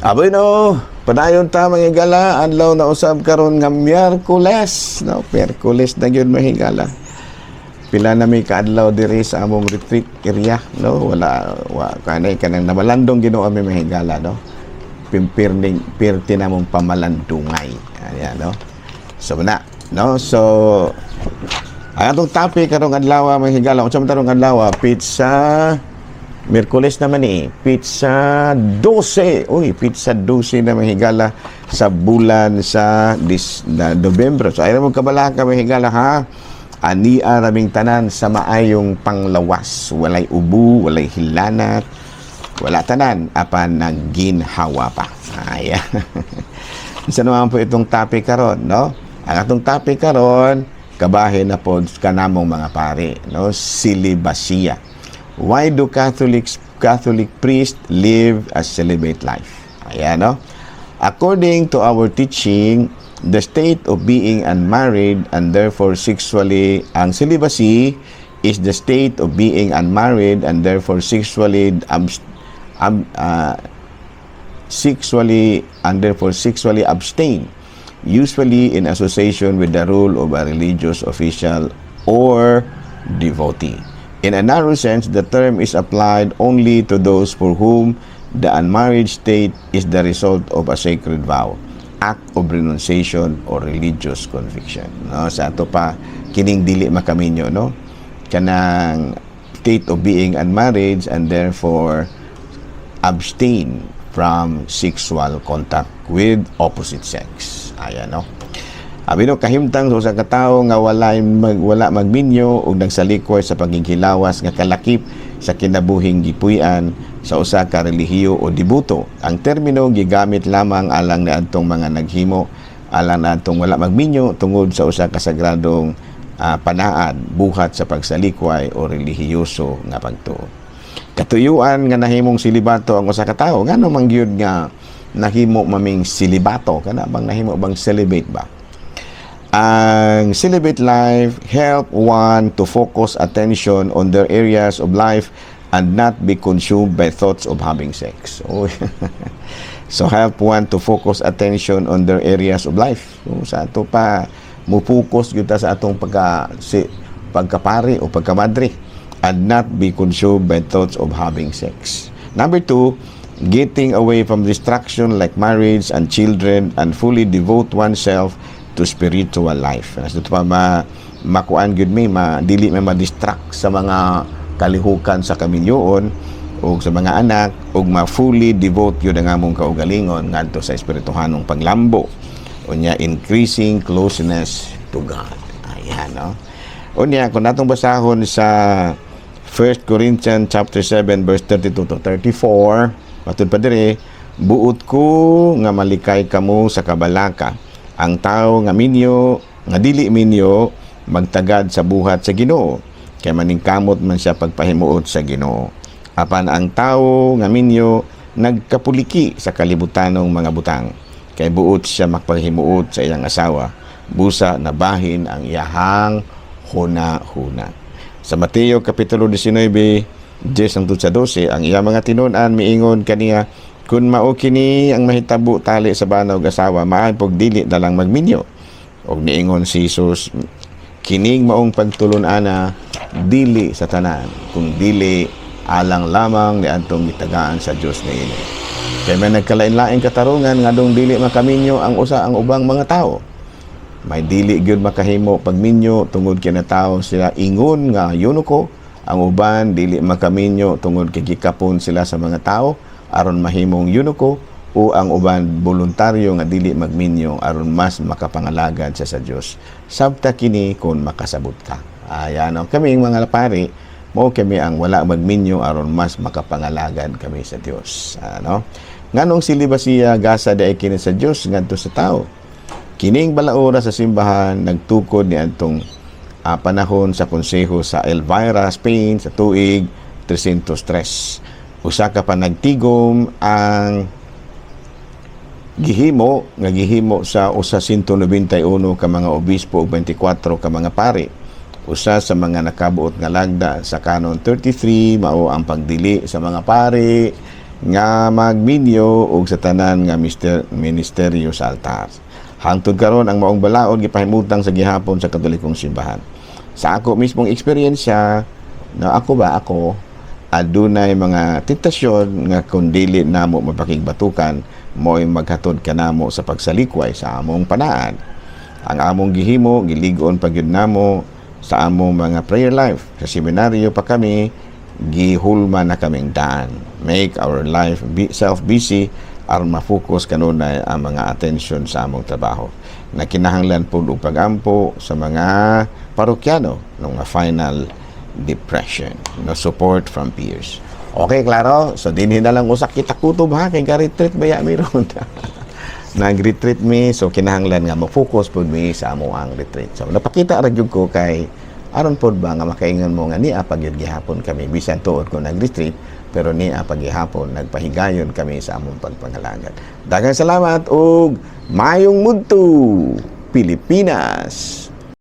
Aboy no, padayon ta, mga higala, adlaw na usab karon nga Miyerkules, no, Miyerkules na gyud, mga higala. Pila na may kaadlaw diri sa among retreat area, no, wala wa kanay kanang namalandong Ginoo mi, mga higala, no. Pimpirning pirti namong pamalandungay. Ayan, no. So na, no. So ang atong topic karong adlaw, mga higala, unsa man tarong adlaw, petsa Miyerkules naman eh, petsa 12. Uy, petsa 12 na, mga higala, sa bulan sa na Nobyembre. So ayaw mo kabalaka, mga higala, ha. Ania raming tanan sa maayong panglawas. Walay ubo, walay hilanat, wala tanan, apan nagginhawa pa. Ayan. Isa naman po itong topic karon, no? Ang atong topic karon, kabahin na po kanamong mga pari, no? Silibasiya. Why do Catholic priests live a celibate life? Ayan, no? According to our teaching, the state of being unmarried and therefore sexually, ang celibacy is the state of being unmarried and therefore sexually abstain, usually in association with the role of a religious official or devotee. In a narrow sense, the term is applied only to those for whom the unmarried state is the result of a sacred vow, act of renunciation or religious conviction. No, sa ato pa kining dili makaminyo, no, kanang state of being unmarried and therefore abstain from sexual contact with opposite sex. Ayan, no? Abi no, kahimtang sa usa ka tawo nga wala magminyo ug nagsalikway sa pagighilawas nga kalakip sa kinabuhing gipuy-an sa usa ka relihiyo o debuto. Ang termino gigamit lamang alang niadtong mga naghimo alang niadtong wala magminyo tungod sa usa ka sagradong panaad buhat sa pagsalikway o relihiyoso nga pagtuo. Katuyuan nga nahimong silibato ang usa ka tawo, ngano man gyud nga nahimo maming silibato, kana bang nahimo bang celibate ba? Ang celibate life help one to focus attention on their areas of life and not be consumed by thoughts of having sex. Oh. So help one to focus attention on their areas of life. So, sa ato pa mo-focus gyud ta sa atong pagkapari o pagkamadre and not be consumed by thoughts of having sex. Number two, getting away from distraction like marriage and children and fully devote oneself to spiritual life. As ito pa makuan gyud mi, dili may ma-distract sa mga kalihukan sa kaminyoon o sa mga anak ug ma-fully devote gyud ang among kaugalingon ngadto sa espirituhanong paglambo. Unya, increasing closeness to God. Ayan, no? Unya, kung natong basahon sa 1 Corinthians chapter 7 verse 32 to 34, matud pa dire, "Buot ko nga malikay kamo sa kabalaka. Ang tao nga minyo, nga dili minyo, magtagad sa buhat sa Ginoo, kay maningkamot man siya pagpahimuot sa Ginoo. Apan ang tao nga minyo nagkapuliki sa kalibutanong mga butang, kay buot siya magpahimuot sa iyang asawa, busa nabahin ang iyahang huna-huna." Sa Mateo kapitulo 19, 10 hangtod sa 12, ang iyang mga tinun-an miingon kaniya, "Kung mao kini ang mahitabo tali sa bana ug asawa, maayo pog dili na lang magminyo." Og niingon si Jesus, "Kining maong pagtulon-ana dili sa tanan, kung dili alang lamang ni adtong gitagaan sa Dios niini. Kay may nagkalain-laing katarungan ngadong dili makaminyo ang usa ang ubang mga tao. May dili gyud makahimo pagminyo tungod kay natawo sila ingon nga eunuko, ang uban dili makaminyo tungod kay gikapon sila sa mga tao aron mahimong eunuko, o ang uban voluntaryo nga dili magminyo aron mas makapangalagad siya sa Dios. Sabta kini kung makasabot ka." Ayan, no? Kami mga pari, mo kami ang wala magminyo aron mas makapangalagad kami sa Dios. Ano? Nganong silibasiya gasa diay kini sa Dios ngadto sa tao? Kining balaura sa simbahan nagtukod ni adtong panahon sa konseho sa Elvira, Spain, sa tuig 303. Usa ka panagtigom ang gihimo nga gihimo sa usa 191 ka mga obispo ug 24 ka mga pari. Usa sa mga nakabuot nga lagda sa Canon 33 mao ang pagdili sa mga pari Nga magminyo og sa tanan nga mister ministeryo sa altar. Hangtod karon, ang maong balaod gipahimutang sa gihapon sa Katolikong simbahan. Sa ako mismong eksperyensya na ako ba, ako adunay mga tentasyon nga kung dili namo mapakigbatukan, mo'y maghatod kanamo sa pagsalikway sa among panaad. Ang among gihimo, gilig-on pa gyud namo sa among mga prayer life. Sa seminaryo pa kami, gihulma na kaming daan. Make our life be self-busy aron ma-focus kanunay ang mga attention sa among trabaho. Na kinahanglan pud og pagampo sa mga parokyano ng mga final depression. No support from peers. Okay, klaro? So, dinhi na lang usa kita kutob ha, kay ga-retreat ba ya mi ron. Nag-retreat mi, so kinahanglan nga mo-focus pud mi sa amo ang retreat. So, napakita ra gyud ko kay aron pod ba nga makaingon mo nga nia pa gyud gihapon kami bisan tuod ko nag-retreat, pero nia pa gihapon nagpahigayon kami sa among pagpangalagad. Daghang salamat ug mayong mudto, Pilipinas.